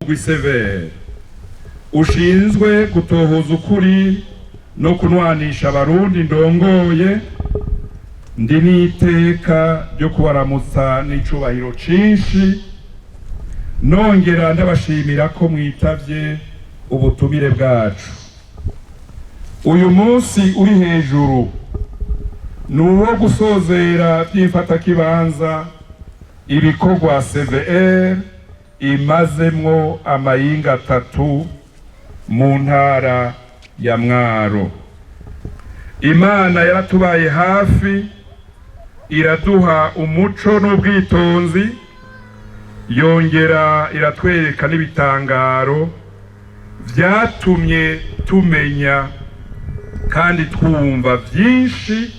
Umugwi CVR ushinzwe gutohoza ukuri no kunwanisha Abarundi ndongoye, ndi n'iteka ryo kubaramutsa n'icubahiro cinshi, nongera ndabashimira ko mwitavye ubutumire bwacu. Uyu munsi uri hejuru ni uwo gusozera vy'imfatakibanza ibikorwa CVR imazemwo amayinga 3 mu ntara ya Mwaro. Imana yaratubaye hafi, iraduha umuco n'ubwitonzi, yongera iratwereka n'ibitangaro vyatumye tumenya kandi twumva vyinshi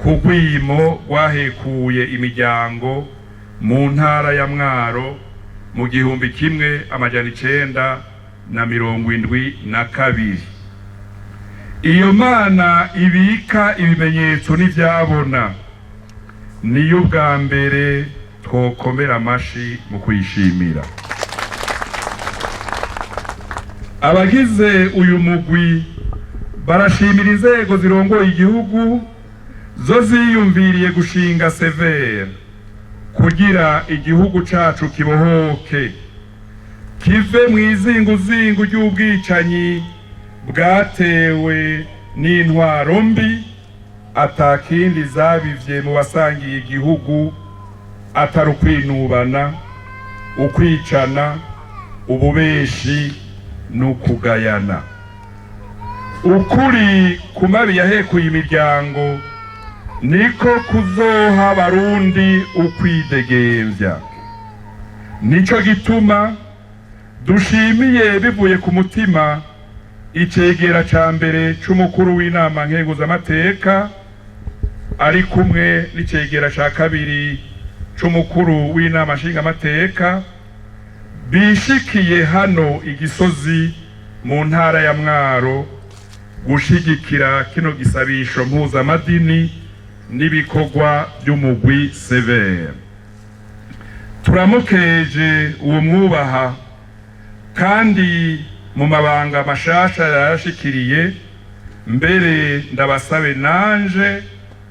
ku rwimo rwahekuye imiryango mu ntara ya Mwaro mu 1972. Iyo Mana ibika ibimenyetso n'ivyabona niyo ubwa mbere twokomera amashi mu kuyishimira. Abagize uyu mugwi barashimira inzego zirongoye igihugu zo ziyumviriye gushinga CVR kugira igihugu cacu kibohoke, kive mu izinguzingu ry'ubwicanyi bwatewe n'intwaro mbi atakindi zabivye mu basangiye igihugu atari ukwinubana, ukwicana, ububeshi n'ukugayana. Ukuri ku mabi yahekuye imiryango niko kuzoha Abarundi ukwidegemvya. Nico gituma dushimiye bivuye ku mutima icegera ca mbere c'umukuru w'inama nkenguzamateka ari kumwe n'icegera ca kabiri c'umukuru w'inama nshingamateka bishikiye hano igisozi mu ntara ya Mwaro gushigikira kino gisabisho mpuzamadini n'ibikorwa by'umugwi CVR. Turamukeje uwo mwubaha kandi mu mabanga mashasha yarashikiriye. Mbere ndabasabe nanje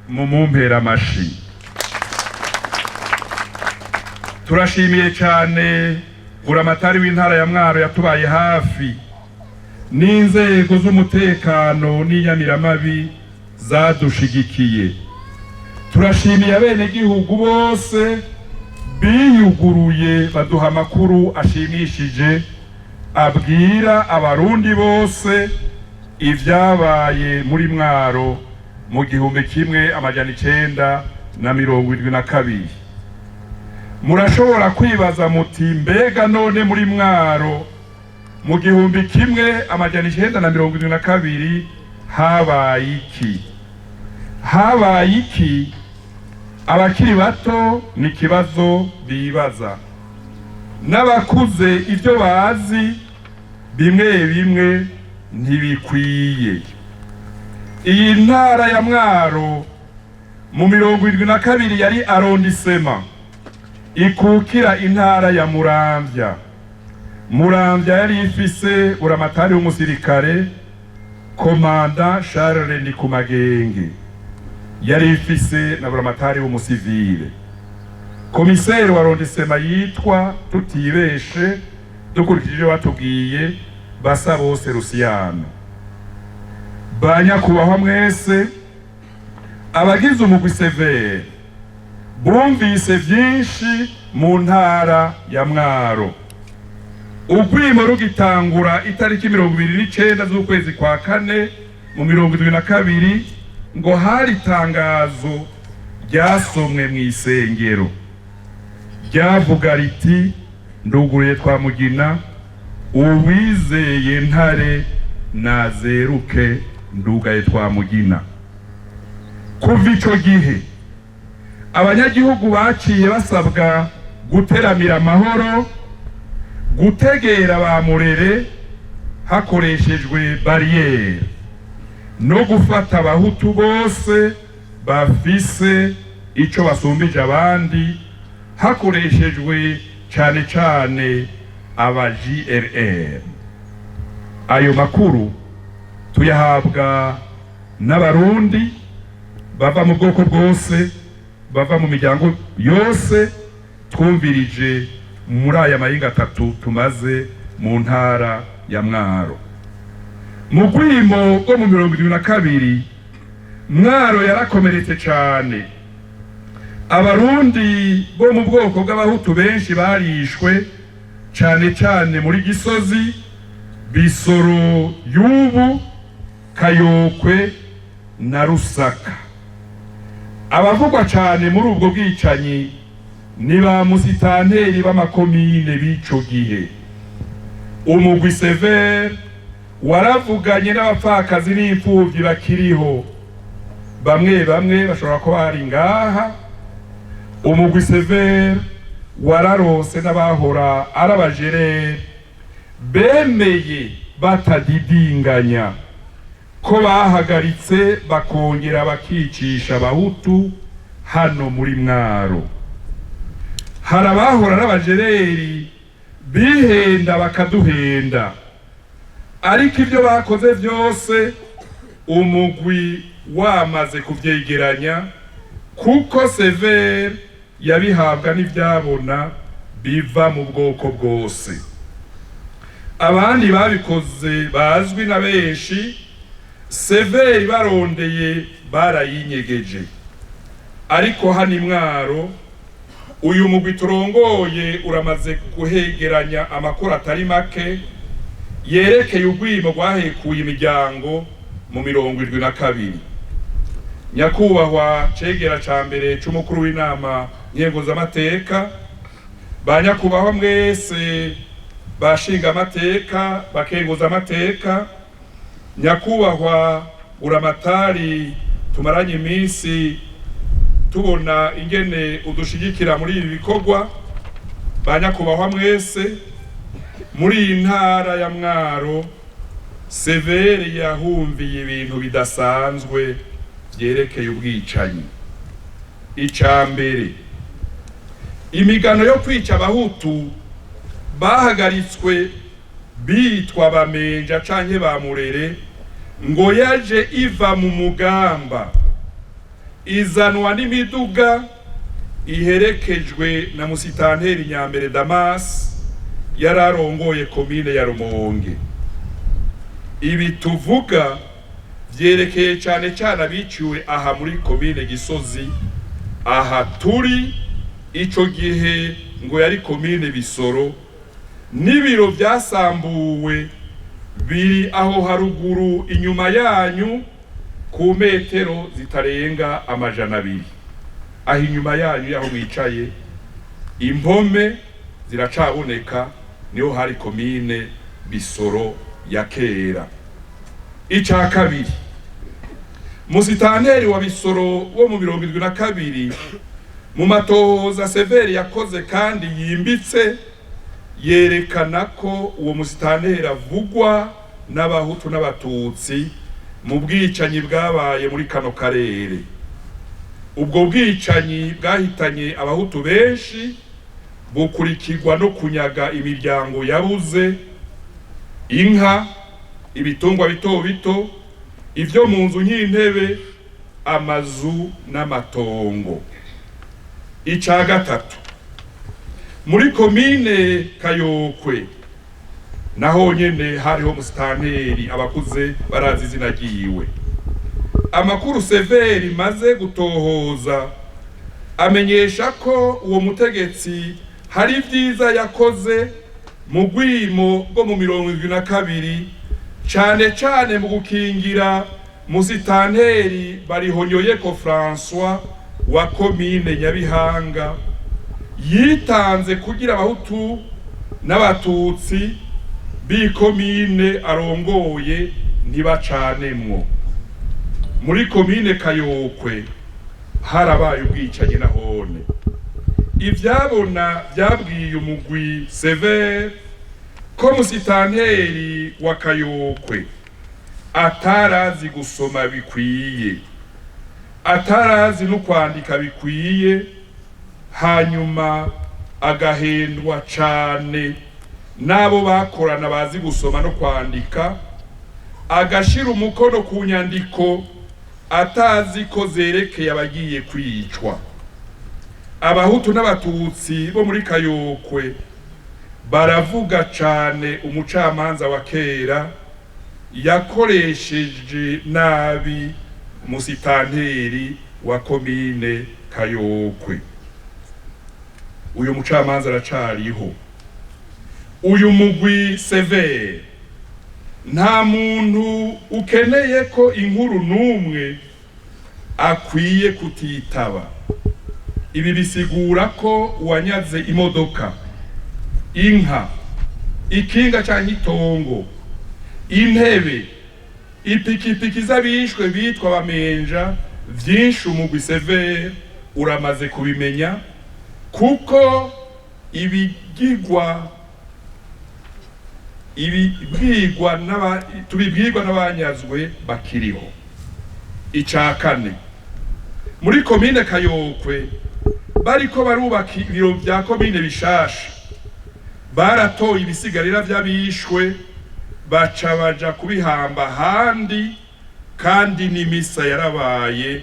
mu mumpera amashi. Turashimiye cyane buramatari w'intara ya Mwaro yatubaye hafi, n'inzego z'umutekano n'inyamiramabi zadushigikiye. Turashimiye abenegihugu bose biyuguruye baduha amakuru ashimishije abwira Abarundi bose ibyabaye muri Mwaro mu 1972. Murashobora kwibaza muti: "Mbega none muri Mwaro mu 1972 habaye iki?" Habaye iki? Abakiri bato ni ikibazo bibaza, n'abakuze ibyo bazi bimwe bimwe ntibikwiye. Iyi ntara ya Mwaro mu 72 yari arrondissement ikukira intara ya Muramvya. Muramvya yari ifise buramatari w'umusirikare, commandant Charles Ndikumagenge. Yari ifise na buramatari w'umusivile, komiseri wa arrondissement yitwa, tutibeshe dukurikije ibyo batubwiye, Basabose Rusiyano. Ba nyakubahwa mwese, abagize umugwi CVR bumvise vyinshi mu ntara ya Mwaro. Urwimo rugitangura itariki 29 z'ukwezi kwa kane mu 72, ngo hari itangazo ryasomwe mu isengero ryavuga riti: "Nduguruye Twamugina, uwizeye Ntare nazeruke, ndugaye Twamugina." Kuva ico gihe abanyagihugu baciye basabwa guteramira amahoro, gutegera ba murere hakoreshejwe bariyeri no gufata Abahutu bose bafise ico basumbije abandi hakoreshejwe cane cane Aba JRR, ayo makuru tuyahabwa n'Abarundi bava mu bwoko bwose, bava mu miryango yose twumvirije muri aya mahinga atatu tumaze mu ntara ya Mwaro. Mu rwimo rwo mu 72, Mwaro yarakomeretse cane. Abarundi bo mu bwoko bw'Abahutu benshi barishwe, cane cane muri Gisozi, Bisoro y'ubu, Kayokwe na Rusaka. Abavugwa cane muri ubwo bwicanyi ni ba musitanteri b'amakomine b'ico gihe. Umugwi CVR waravuganye n'abapfakazi n'imfuvyi bakiriho, bamwe bamwe bashobora kuba bari ngaha. Umugwi CVR wararose n'abahora ari abajerere, bemeye batadidinganya ko bahagaritse bakongera bakicisha Abahutu hano muri Mwaro. Hari abahora n'abajereri bihenda bakaduhenda, ariko ibyo bakoze byose umugwi wamaze kuvyegeranya, kuko CVR yabihabwa n'ivyabona biva mu bwoko bwose. Abandi babikoze bazwi na benshi, CVR barondeye barayinyegeje. Ariko hano Imwaro, uyu mugwi turongoye uramaze guhegeranya amakuru atari make yerekeye urwimo rwahekuye imiryango mu 72. Nyakubahwa cegera ca mbere c'umukuru w'Inama Nkenguzamateka, ba nyakubahwa mwese bashinga amateka, bakenguza amateka, nyakubahwa buramatari tumaranye iminsi tubona ingene udushigikira muri ibi bikorwa, ba nyakubahwa mwese, muri iyi ntara ya Mwaro CVR yahumviye ibintu bidasanzwe vyerekeye ubwicanyi. Ica mbere, imigano yo kwica Abahutu bahagaritswe bitwa Bamenja canke ba Murere ngo yaje iva mu Mugamba, izanwa n'imiduga iherekejwe na musitanteri Nyambere Damas yari arongoye komine ya Rumonge. Ibi tuvuga vyerekeye cane cane abiciwe aha muri komine Gisozi, aha turi. Ico gihe ngo yari komine Bisoro, n'ibiro vyasambuwe biri aho haruguru inyuma yanyu ku metero zitarenga 200. Aho inyuma yanyu yaho mwicaye, impome ziracaboneka, niho hari komine Bisoro ya kera. Ica kabiri, musitanteri wa Bisoro wo mu 72, mu matohoza CVR yakoze kandi yimbitse, yerekana ko uwo musitanteri avugwa n'Abahutu n'Abatutsi mu bwicanyi bwabaye muri kano karere. Ubwo bwicanyi bwahitanye Abahutu benshi, bukurikirwa no kunyaga imiryango yabuze inka, ibitungwa bito bito, ivyo mu nzu nk'intebe, amazu n'amatongo. Ica gatatu, muri komine Kayokwe naho nyene hariho musitanteri, abakuze barazi izina ryiwe. Amakuru CVR maze gutohoza amenyesha ko uwo mutegetsi hari ibyiza yakoze mu rwimo rwo mu 72, cane cane mu gukingira musitanteri Barihonyoyeko François wa komine Nyabihanga, yitanze kugira Abahutu n'Abatutsi b'ikomine arongoye ntibacanemwo. Muri komine Kayokwe harabaye ubwicanyi nahone. Ivyabona vyabwiye umugwi CVR ko musitanteri wa Kayokwe atarazi gusoma bikwiye, atarazi no kwandika bikwiye, hanyuma agahendwa cane. N'abo bakorana bazi gusoma no kwandika, agashira umukono ku nyandiko atazi ko zerekeye abagiye kwicwa. Abahutu n'Abatutsi bo muri Kayokwe baravuga cane umucamanza wa kera yakoresheje nabi musitanteri wa komine Kayokwe. Uyu mucamanza aracariho. Uyu mugwi CVR, nta muntu ukeneye ko inkuru n'umwe akwiye kutitaba. Ibi bisigura ko uwanyaze imodoka, inka, ikinga canke itongo, intebe, ipikipiki z'abishwe bitwa bamenja, vyinshi umugwi CVR uramaze kubimenya, kuko ibigirwa tubibwirwa n'abanyazwe bakiriho. Ica kane, muri komine Kayokwe bariko barubaka ibiro vya komine bishasha, baratoye ibisigarira vy'abishwe, baca baja kubihamba ahandi, kandi n'imisa yarabaye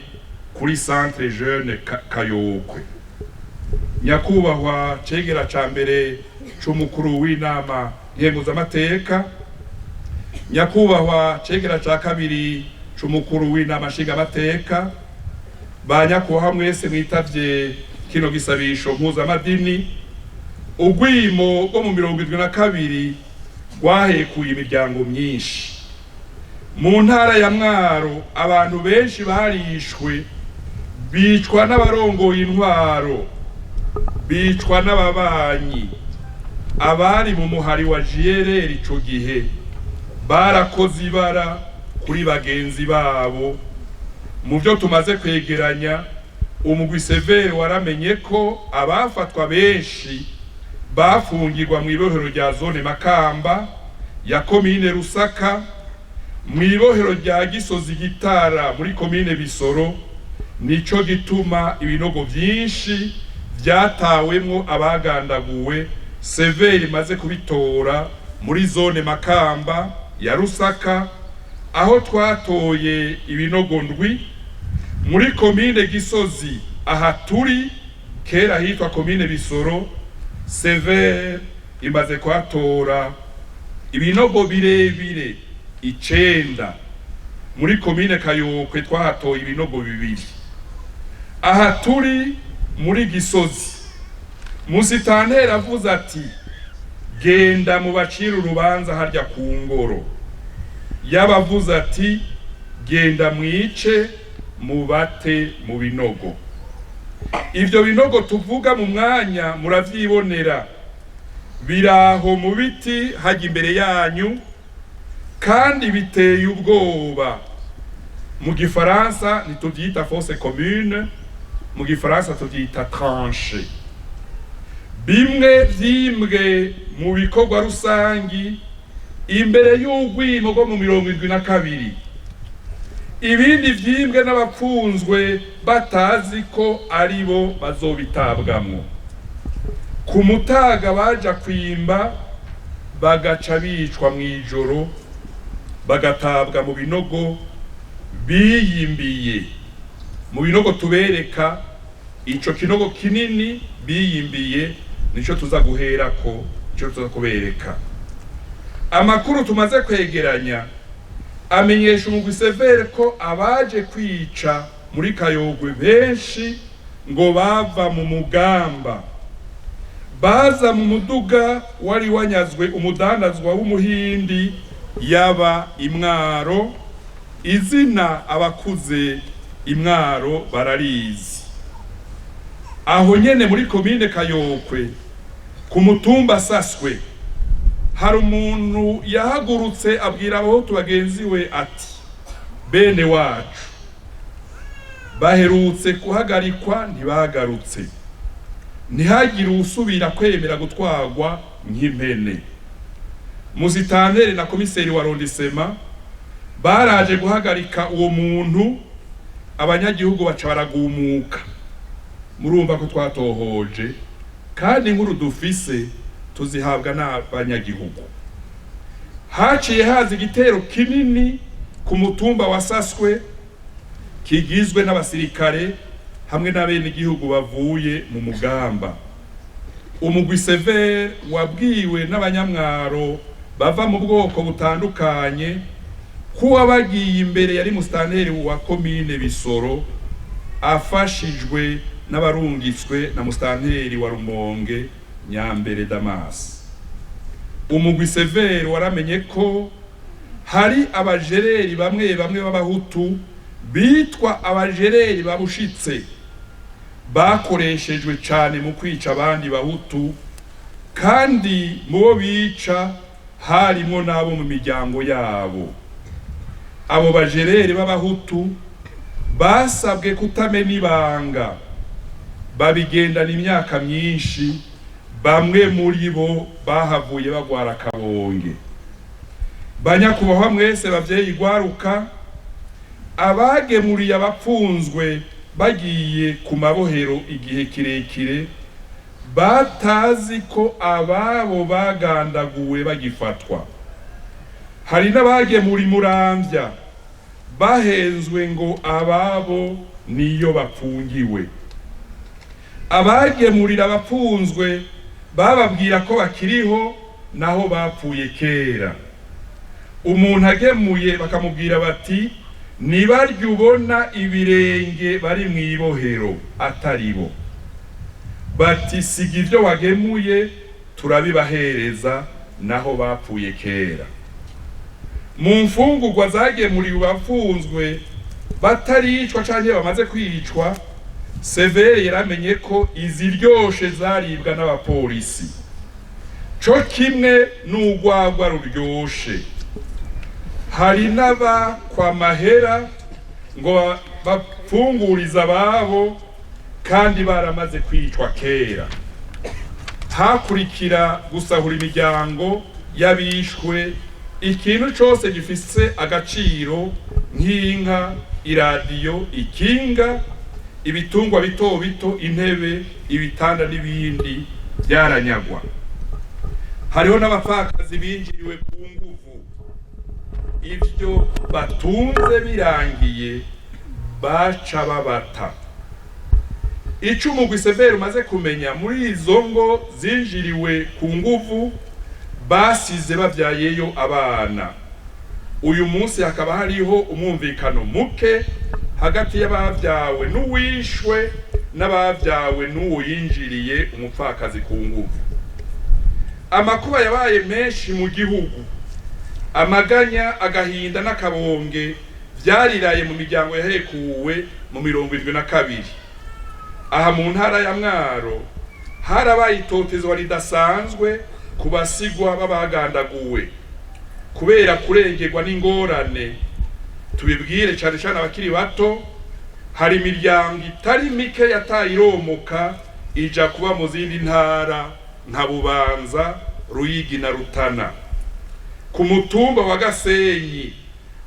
kuri Centre Jeune Kayokwe. Nyakubahwa cegera ca mbere c'umukuru w'Inama Nkenguzamateka, nyakubahwa cegera ca kabiri c'umukuru w'Inama Nshingamateka, ba nyakubahwa mwese mwitavye kino gisabisho mpuzamadini, urwimo rwo mu 72 rwahekuye imiryango myinshi. Mu ntara ya Mwaro abantu benshi barishwe, bicwa n'abarongoye intwaro, bicwa n'ababanyi. Abari mu muhari wa JRR ico gihe barakoze ibara kuri bagenzi babo. Mu byo tumaze kwegeranya, umugwi CVR waramenye ko abafatwa benshi bafungirwa mu ibohero rya zone Makamba ya komine Rusaka, mu ibohero rya Gisozi Gitara muri komine Bisoro. Nico gituma ibinogo vyinshi vyatawemwo abagandaguwe CVR imaze kubitora muri zone Makamba ya Rusaka, aho twatoye ibinogo ndwi. Muri komine Gisozi, aha turi, kera hitwa komine Bisoro, CVR imaze kuhatora ibinogo birebire icenda. Muri komine Kayokwe twahatoye ibinogo bibiri. Aha turi muri Gisozi, musitanteri avuze ati: "Genda mubacire urubanza harya ku ngoro." Yabavuze ati: "Genda mwice, mubate mu binogo." Ivyo binogo tuvuga mu mwanya muravyibonera, biraho mu biti hajya imbere yanyu, kandi biteye ubwoba. Mu gifaransa ntituvyita fosse commune, mu gifaransa tuvyita tranchée. Bimwe vyimbwe mu bikorwa rusangi imbere y'urwimo rwo mu 72, ibindi vyimbwe n'abapfunzwe batazi ko ari bo bazobitabwamwo. Ku mutaga baja kwimba, bagaca bicwa mw'ijoro, bagatabwa mu binogo biyimbiye. Mu binogo tubereka, ico kinogo kinini biyimbiye nico tuza guherako, nico tuza kubereka. Amakuru tumaze kwegeranya amenyesha umugwi CVR ko abaje kwica muri Kayogwe benshi ngo bava mu Mugamba, baza mu muduga wari wanyazwe umudandazwa w'Umuhindi yaba Imwaro. Izina abakuze Imwaro bararizi. Aho nyene muri komine Kayokwe, ku mutumba Saswe, hari umuntu yahagurutse abwira Abahutu bagenzi we ati: "Bene wacu baherutse guhagarikwa ntibagarutse, ntihagire uwusubira kwemera gutwarwa nk'impene." Musitanteri na komiseri wa arrondissement baraje guhagarika uwo muntu, abanyagihugu baca baragumuka. Murumva ko twatohoje, kandi inkuru dufise Tuzihabwa n'abanyagihugu. Haciye haza igitero kinini ku mutumba wa Saswe, kigizwe n'abasirikare hamwe n'abenegihugu bavuye mu Mugamba. Umugwi Severe wabwiwe n'abanyamwaro bava mu bwoko butandukanye ko uwabagiye imbere yari musitanteri wa komine Bisoro, afashijwe n'abarungitswe na musitanteri wa Rumonge, Nyambere Damasi. Umugwi Severe waramenye ko hari abajereri bamwe bamwe b'abahutu bitwa abajereri babushitse, bakoreshejwe cane mu kwica abandi bahutu, kandi mu bo bica harimwo n'abo mu miryango yabo. Abo bajereri b'abahutu basabwe kutamena ibanga, babigendana imyaka myinshi. Bamwe muri bo bahavuye bagwara akabonge. Banyakubahwa mwese, bavyeyi, gwaruka, abagemuriye abapfunzwe bagiye ku mabohero igihe kirekire batazi ko ababo bagandaguwe bagifatwa. Hari n'abagemura Imuramvya bahenzwe ngo ababo niyo bapfungiwe. Abagemurira abapfunzwe bababwira ko bakiriho naho bapfuye kera. Umuntu agemuye bakamubwira bati: "Nibarya ubona ibirenge bari mu ibohero atari bo." Bati: "Siga ibyo wagemuye turabibahereza naho bapfuye kera." Mu mfungurwa zagemuriwe abafunzwe bataricwa canke bamaze kwicwa, Severe yaramenye ko iziryoshe zaribwa n'abapolisi, co kimwe n'urwagwa ruryoshe. Hari n'abakwa amahera ngo bapfungurize ababo kandi baramaze kwicwa kera. Hakurikira gusahura imiryango y'abishwe ikintu cose gifise agaciro, nk'inka, iradiyo, ikinga, ibitungwa bito bito, intebe, ibitanda n'ibindi byaranyagwa. Hariho n'abapfakazi binjiriwe ku nguvu. Ivyo batunze birangiye baca babata. Ico umugwi Severe umaze kumenya, muri izo ngo zinjiriwe ku nguvu basize bavyayeyo abana. Uyu munsi hakaba hariho umwumvikano muke hagati y'abavyawe n'uwishwe n'abavyawe n'uwo yinjiriye umupfakazi ku nguvu. Amakuba yabaye menshi mu gihugu. Amaganya, agahinda n'akabonge vyariraye mu miryango yahekuwe mu 72. Aha mu ntara ya Mwaro harabaye itotezwa ridasanzwe ku basigwa b'abagandaguwe kubera kurengerwa n'ingorane. Tubibwire cane cane abakiri bato: hari imiryango itari mike yataye iromoka ija kuba mu zindi ntara nka Bubanza, Ruyigi na Rutana. Ku mutumba wa Gasenyi,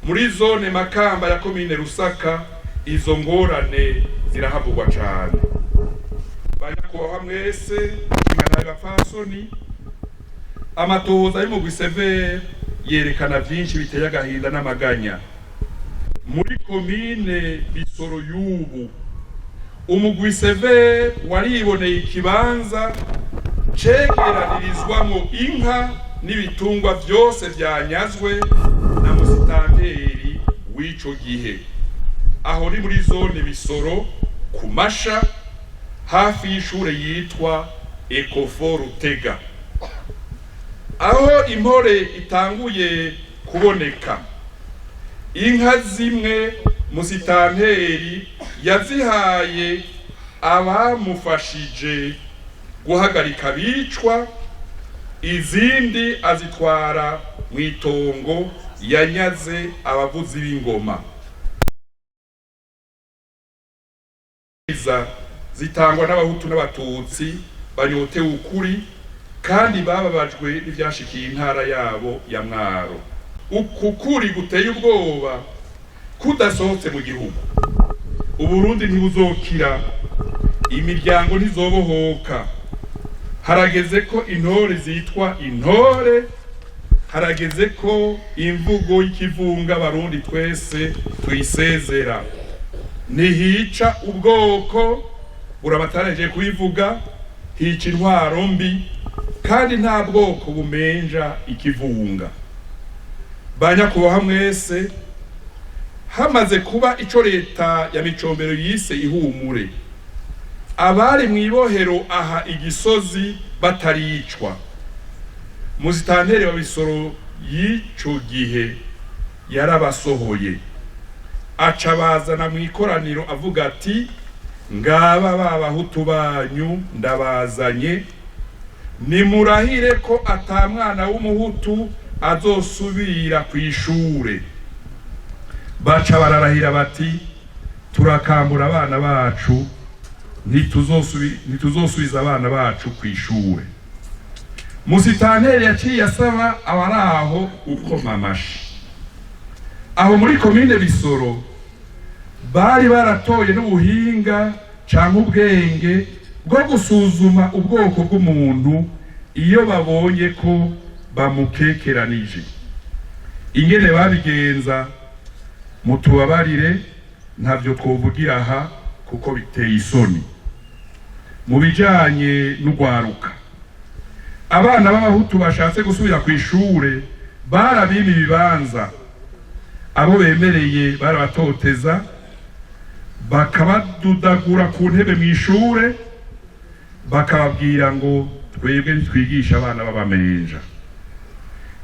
muri zone Makamba ya komine Rusaka, izo ngorane zirahavugwa cane. Banyakubahwa mwese, imana bapfasoni, amatohoza y'umugwi Severe yerekana vyinshi biteye agahinda n'amaganya. Muri komine Bisoro y'ubu, umugwi Severe wariboneye ikibanza cegeranirizwamwo inka n'ibitungwa vyose vyanyazwe na musitanteri w'ico gihe. Aho ni muri zone Bisoro, ku Masha, hafi y'ishure yitwa Ecofo Rutega. Aho impore itanguye kuboneka, inka zimwe musitanteri yazihaye abamufashije guhagarika abicwa, izindi azitwara mu itongo yanyaze abavuzi b'ingoma. Zitangwa n'abahutu n'abatutsi banyotewe ukuri kandi bababajwe n'ivyashikiye intara yabo ya Mwaro. Uku kuri guteye ubwoba kudasohotse mu gihugu, Uburundi ntibuzokira, imiryango ntizobohoka. Harageze ko intore zitwa intore, harageze ko imvugo y'ikivunga Abarundi twese tuyisezera. Ntihica ubwoko, burabataraje kubivuga, hica intwaro mbi, kandi nta bwoko bumenja ikivunga. Banyakubaha mwese, hamaze kuba ico leta ya Micombero yise ihumure, abari mw'ibohero aha igisozi bataricwa, musitanteri wa Bisoro y'ico gihe yarabasohoye, aca bazana mw'ikoraniro avuga ati: "Ngaba ba bahutu banyu ndabazanye, nimurahire ko ata mwana w'umuhutu azosubira kw'ishure." Baca bararahira bati: "Turakambura abana bacu, ntituzosubiza abana bacu kw'ishure." Musitanteri yaciye asaba abari aho gukoma amashi. Aho muri komine Bisoro bari baratoye n'ubuhinga canke ubwenge bwo gusuzuma ubwoko bw'umuntu iyo babonye ko bamukekeranije. Ingene babigenza, mutubabarire, ntavyo twovugira aha kuko biteye isoni. Mu bijanye n'ugwaruka, abana b'abahutu bashatse gusubira ku ishure barabima ibibanza, abo bemereye barabatoteza, bakabadudagura ku ntebe mu ishure, bakababwira ngo: "Twebwe ntitwigisha abana b'abamenja."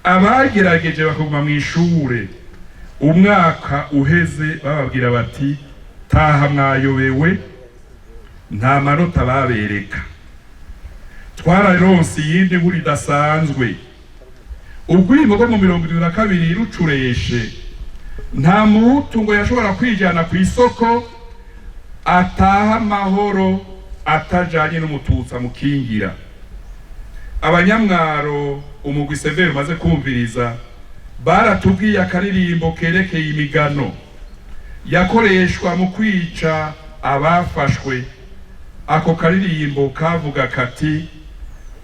Abagerageje bakaguma mu ishure, umwaka uheze bababwira bati: "Taha mwayobewe." Nta manota babereka. Twararonse iyindi nkuru idasanzwe. Urwimo rwo mu 72 rucureshe, nta muhutu ngo yashobora kwijana ku isoko ataha amahoro atajanye n'umututsi amukingira. Abanyamwaro umugwi CVR umaze kumviriza baratubwiye akaririmbo kerekeye imigano yakoreshwa mu kwica abafashwe. Ako karirimbo kavuga kati: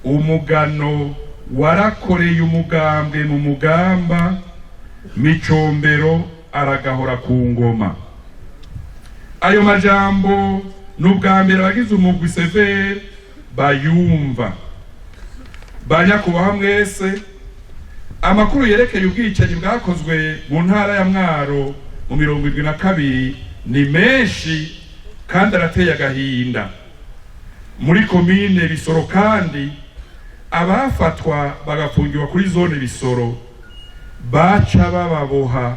"Umugano warakoreye umugambwe mu mugamba, Micombero aragahora ku ngoma." Ayo majambo ni ubwa mbere abagize umugwi CVR bayumva. Banyakubaha mwese, amakuru yerekeye ubwicanyi bwakozwe mu ntara ya Mwaro mu 72 ni menshi kandi arateye agahinda. Muri komine Bisoro kandi, abafatwa bagafungirwa kuri zone Bisoro baca bababoha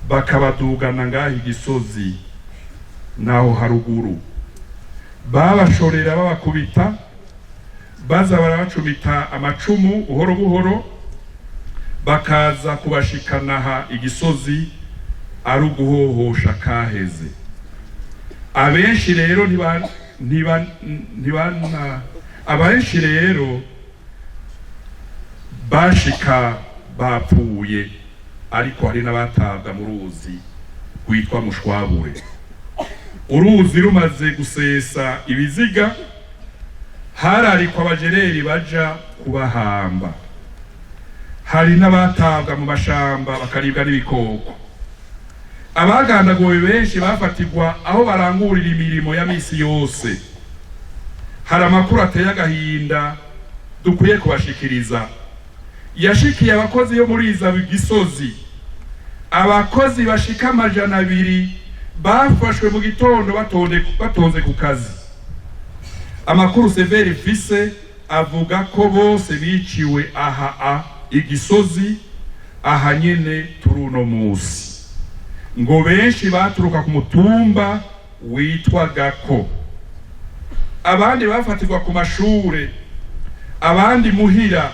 bakabadugana ngaho igisozi naho haruguru, babashorera, babakubita, baza barabacumita amacumu buhoro buhoro, bakaza kubashikana aha igisozi ari uguhohosha kaheze. Abenshi rero ntiba abenshi rero bashika bapfuye, ariko hari n'abatabwa mu ruzi rwitwa Mushwabure. Uruzi rumaze gusesa ibiziga, hararikwa abajereri baja kubahamba. Hari n'abatabwa mu mashamba bakaribwa n'ibikoko. Abagandaguwe benshi bafatirwa aho barangurira imirimo ya misi yose. Hari amakuru ateye agahinda dukwiye kubashikiriza yashikiye abakozi yo muri iza Gisozi. Abakozi bashika 200 bafashwe mu gitondo batonze ku kazi. Amakuru CVR ifise avuga ko bose biciwe aha a igisozi aha nyene turi uno musi. Ngo benshi baturuka ku mutumba witwa Gako, abandi bafatirwa ku mashure, abandi muhira,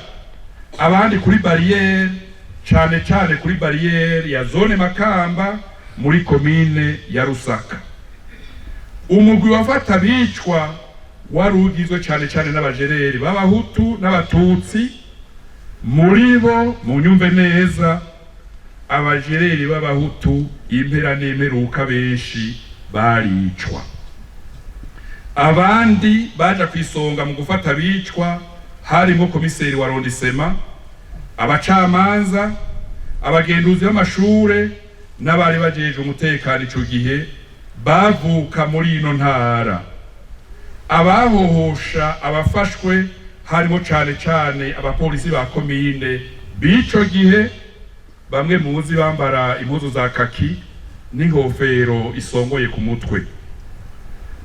abandi kuri bariyeri, cane cane kuri bariyeri ya zone Makamba muri komine ya Rusaka. Umugwi wafata bicwa wari ugizwe cane cane n'abajereri b'abahutu n'abatutsi. Muri bo, munyumve neza, abajereri b'abahutu impera n'imperuka benshi baricwa. Abandi baja kwisonga mu gufata abicwa harimo komiseri wa arrondissement, abacamanza, abagenduzi b'amashure n'abari bajejwe umutekano ico gihe bavuka muri ino ntara. Abahohosha abafashwe harimo cane cane abapolisi ba komine b'ico gihe, bamwe muzi bambara impuzu za kaki n'inkofero isongoye ku mutwe.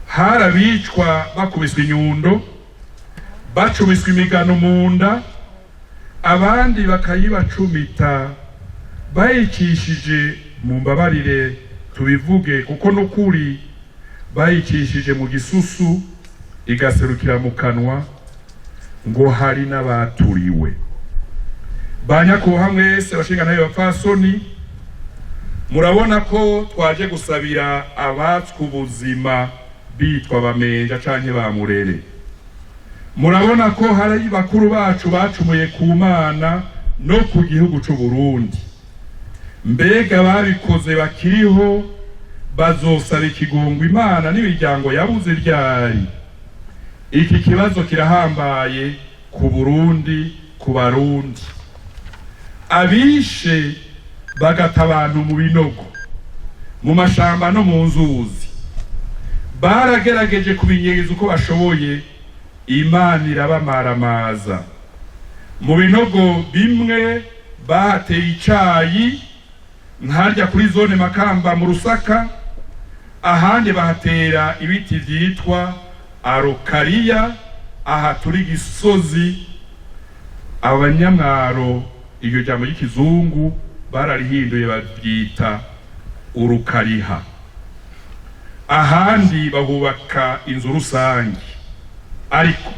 Hari abicwa bakubiswe inyundo, bacumiswe imigano mu nda, abandi bakayibacumita bayicishije mu mbabarire tubivuge kuko n'ukuri, bayicishije mu gisusu igaserukira mu kanwa. Ngo hari n'abaturiwe. Ba nyakubahwa mwese, bashingantahe, bapfasoni, murabona ko twaje gusabira abatswe ubuzima bitwa bamenja canke ba murere. Murabona ko hari bakuru bacu bacumuye ku Mana no ku gihugu c'u Burundi. Mbega babikoze bakiriho bazosaba ikigongo Imana n'imiryango yabuze ryari? Iki kibazo kirahambaye ku Burundi, ku Barundi. Abishe bagata abantu mu binogo, mu mashamba no mu nzuzi baragerageje kubinyegeza uko bashoboye, Imana irabamaramaza. Mu binogo bimwe bahateye icayi, nkarya kuri zone Makamba mu Rusaka, ahandi bahatera ibiti vyitwa araucaria. Aha turi Gisozi, abanyamwaro iryo jambo ry'ikizungu bararihinduye baryita urukariha. Ahandi bahubaka inzu rusange. Ariko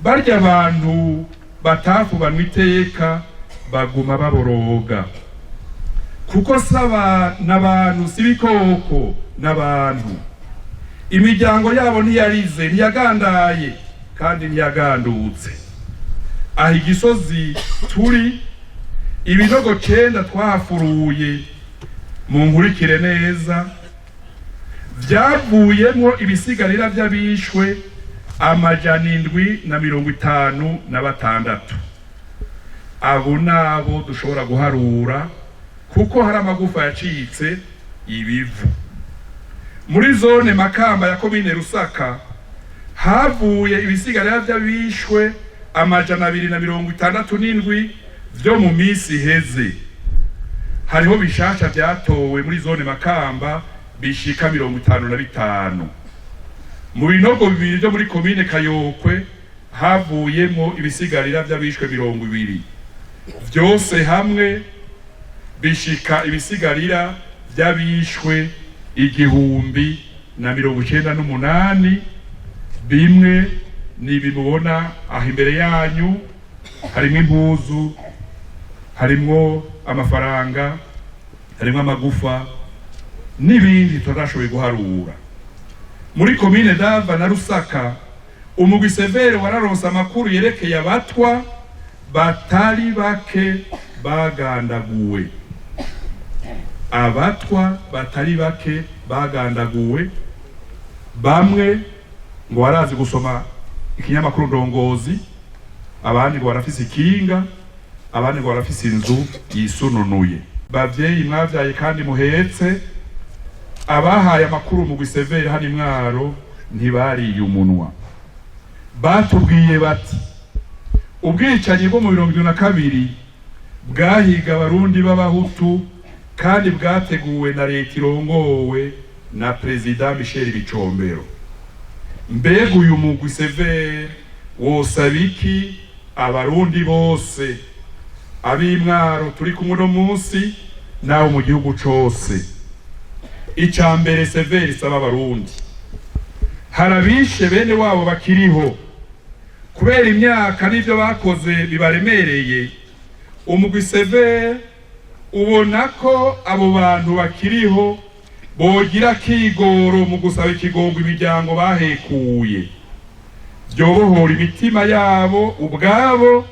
barya abantu batafubanwa iteka baguma baboroga, kuko saba n'abantu, si ibikoko, n'abantu. Imiryango yabo ntiyarize, ntiyagandaye kandi ntiyagandutse. Aho igisozi turi, ibinogo 9 twahafuruye, mu nkurikire neza, vyavuyemwo ibisigarira vy'abishwe 756. Abo nabo dushobora guharura, kuko hari amagufa yacitse ibivu. Muri zone Makamba ya komine Rusaka havuye ibisigarira vy'abishwe 267 vyo mu misi iheze. Hariho bishasha vyatowe muri zone Makamba bishika 55. Mu binogo bibiri vyo muri komine Kayokwe havuyemo ibisigarira vy'abishwe 20. Vyose hamwe bishika ibisigarira vy'abishwe 1098. Bimwe ni ibi mubona aho imbere yanyu: harimwo impuzu, harimwo amafaranga, harimwo amagufa n'ibindi tutashoboye guharura. Muri komine Ndava na Rusaka, umugwi CVR wararonse amakuru yerekeye abatwa batari bake bagandaguwe. Abatwa batari bake bagandaguwe, bamwe ngo barazi gusoma ikinyamakuru Ndongozi, abandi ngo barafise ikinga, abandi ngo barafise inzu yisununuye. Bavyeyi mwavyaye kandi muhetse, abahaye amakuru mu CVR hano Imwaro ntibariye umunwa. Batubwiye bati ubwicanyi bwo mu 72 bwahiga Abarundi b'Abahutu kandi bwateguwe na leta irongowe na Perezida Michel Bicombero. Mbega uyu mugwi CVR wosaba iki Abarundi bose, ab'Imwaro turi kumwe uno munsi nawe mu gihugu cose? Ica mbere CVR isaba Abarundi: hari abishe bene wabo bakiriho. Kubera imyaka n'ivyo bakoze bibaremereye, umugwi CVR ubona ko abo bantu bakiriho bogira kigoro mu gusaba ikigongo imiryango bahekuye. Vyobohora imitima yabo ubwabo,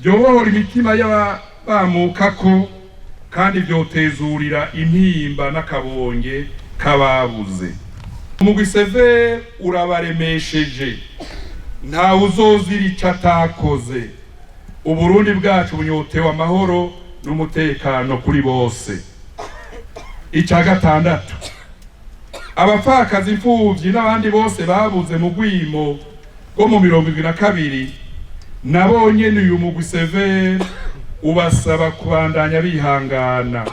vyobohora imitima y'ababamukako, kandi vyotezurira intimba n'akabonge k'ababuze. Umugwi CVR urabaremesheje, ntawe uzozira ico atakoze. Uburundi bwacu bunyotewe amahoro n'umutekano kuri bose. Ica gatandatu, abapfakazi, imfuvyi n'abandi bose babuze mu rwimo rwo mu 72, nabo nyene uyu mugwi CVR ubasaba kubandanya bihangana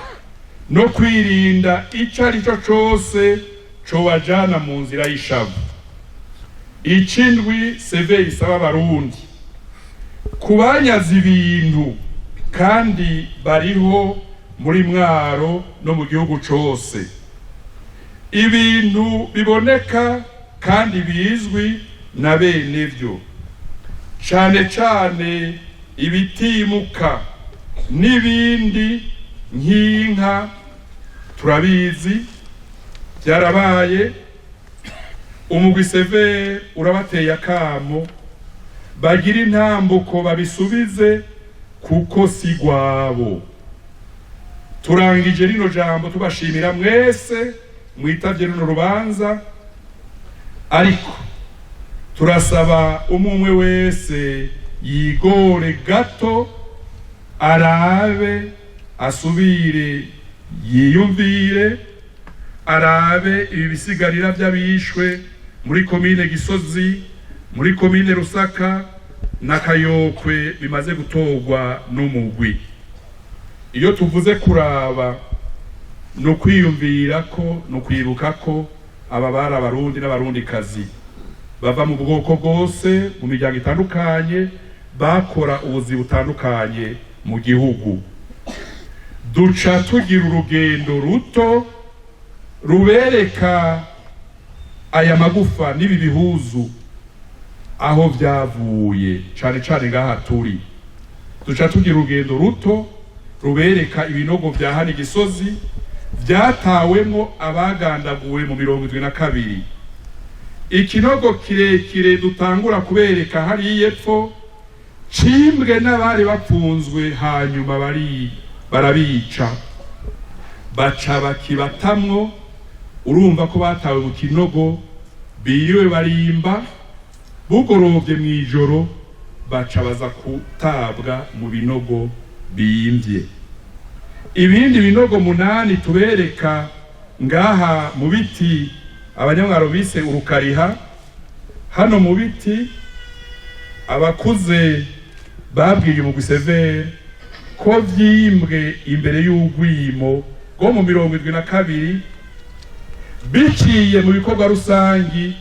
no kwirinda ico ari cyo cose cobajana mu nzira y'ishavu. Icindwi, CVR isaba Abarundi kubanyaza ibintu, kandi bariho muri Mwaro no mu gihugu cose, ibintu biboneka kandi bizwi na bene vyo, cane cane ibitimuka n'ibindi nk'inka, turabizi byarabaye. Umugwi CVR urabateye akamo bagira intambuko babisubize, kuko si gwabo. Turangije rino jambo tubashimira mwese mwitavye runo rubanza, ariko turasaba umwe wese yigore gato, arabe, asubire yiyumvire, arabe ibi bisigarira by'abishwe muri komine Gisozi, muri komine Rusaka na Kayokwe bimaze gutorwa n'umugwi. Iyo tuvuze kuraba, ni ukwiyumvira ko, ni ukwibuka ko aba bari Abarundi n'Abarundikazi bava mu bwoko bwose, mu miryango itandukanye, bakora ubuzi butandukanye mu gihugu. Duca tugira urugendo ruto rubereka aya magufa n'ibi bihuzu aho vyavuye, cane cane ngaha turi. Duca tugira urugendo ruto rubereka ibinogo vya hano Gisozi vyatawemwo abagandaguwe mu 72. Ikinogo kirekire dutangura kubereka hariya epfo cimbwe n'abari bapfunzwe, hanyuma bari barabica, baca bakibatamwo. Urumva ko batawe mu kinogo, biriwe barimba, bugorovye mw'ijoro baca baza kutabwa mu binogo bimvye. Ibindi binogo 8 tubereka ngaha mu biti Abanyamwaro bise urukariha. Hano mu biti, abakuze babwiye umugwi CVR ko vyimbwe imbere y'urwimo rwo mu 72, biciye mu bikorwa rusangi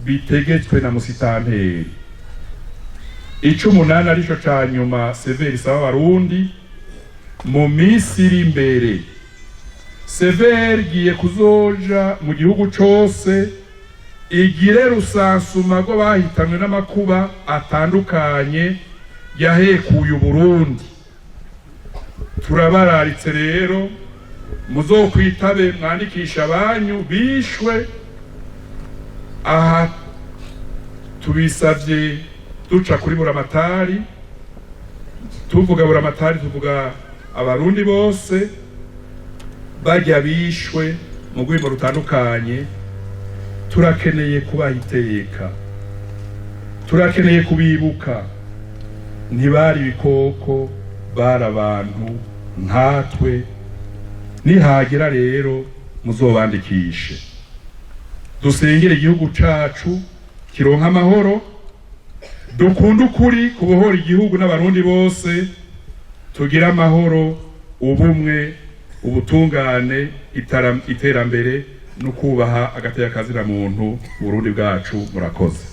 bitegetswe na musitanteri. Icumunani, arico ca nyuma, CVR isaba Abarundi: mu minsi iri imbere CVR igiye kuzoja mu gihugu cose igire recensement rw'abahitanwe n'amakuba atandukanye yahekuye Uburundi. Turabararitse rero, muzokwitabe mwandikisha abanyu bishwe. Aha tubisavye duca kuri buramatari. Tuvuga buramatari, tuvuga Abarundi bose bajya bishwe mu rwego rutandukanye. Turakeneye kubaha iteka, turakeneye kubibuka. Ntibari ibikoko, bari abantu nkatwe. Nihagera rero muzobandikishe. Dusengere igihugu cacu kironka amahoro, dukunde ukuri kubohora igihugu n'Abarundi bose, tugire amahoro, ubumwe, ubutungane, iterambere no kubaha agateka kazina muntu. Burundi bwacu, murakoze.